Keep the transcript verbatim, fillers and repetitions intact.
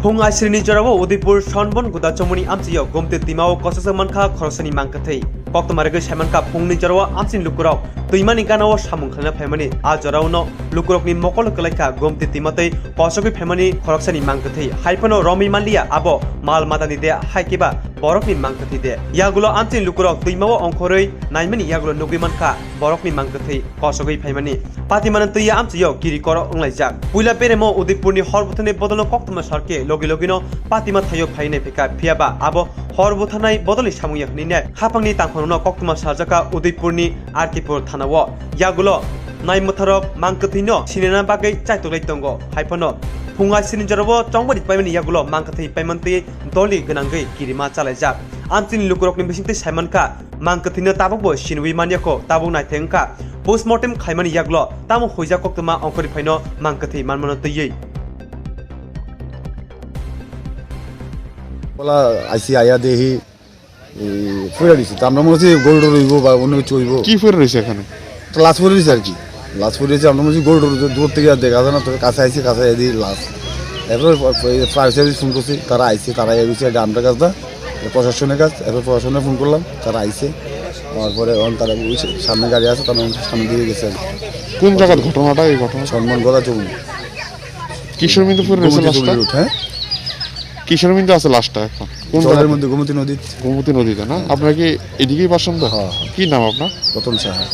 Phung aisrini jorao Udaipur Sonbon Guda Chomoni amchio Gomti twimao kosokjak mankha khoroksani mangkwthwi. Koktwma rwgwi saimankha phungni jorao amchini lukurok twimani ganao samung khlaina phaimani. A jorao no lukurokni mokolo kwlaikha Gomti twima tei kosogwi phaimani khoroksani mangkwthwi. Haiphano romwi manliya abo mal matani de hai khe ba borokni mangkwthwi de. Yagulo amchini lukurok twimao ongkhorwi naimani yagulo nugwi mankha borokni mangkwthwi kosogwi phaimani. Patimani twiya amchio kiri koro wnglaijak. Puila beremo Udaipurni hor butharni bodolno koktwma sarkhe logi logino patima thaio phainai phaikha, phiyaba abo hor butharnai bodolni samung ya hwnwi nai. Haphangni tangkhorokno koktwma sarjakha Udaipurni R K Pur thanao. Yagulo naimwtharok mangkwthwino sinina bagwi chaitoklai tongo. Haiphano phung aisrini jorao chongbari paimani yagulo mangkwthwi paimantwi doli gwnangwi kirima chalaijak. Amchini lukurokni bisingtwi saimankha, mangkwthwino tabukbo sinwi manyakho, tabuk naithai wngkha. Postmortem khaimani yagulo tamo huijak koktwma ongkhorwi phaino mangkwthwi manmano twiwi. Bola aisi aya dehi, e, pura risi. Tamra mone hocche gold roibo ba onno kichu oibo. কি পড়ে রয়েছে এখানে? লাশ পড়ে রয়েছে আর কি। লাশ পড়ে রয়েছে, আমরা বলছি গোল্ড রোড দূর থেকে আর দেখা যায় না, তবে কাছে আইছি, কাছে এদি লাশ। এরপর ফায়ার সার্ভিস ফোন করছি, তারা আইছে, তারা এসে ড্রামটা কাজ দা, প্রশাসনের কাছে, এরপর প্রশাসনে ফোন করলাম, তারা আইছে। তারপরে এখন তারা ওই সামনে গাড়ি আছে, তারা সামনে দিয়ে গেছে আর কি। কোন জায়গার ঘটনাটা, এই ঘটনা? সলমান গদা চৌমুহনী। কিসের মধ্যে পড়ে রয়েছে গোমতী লাশটা? চৌমুহনী রোড, হ্যাঁ। কিসের মধ্যে আছে লাশটা এখন? কোন জলের জায়গাতে? মধ্যে, গোমতী নদীত। গোমতী নদীতে না? হ্যাঁ। আপনারা কি এদিকেই বাসিন্দা? হ্যাঁ, হ্যাঁ। কি নাম আপনার? রতন সাহা।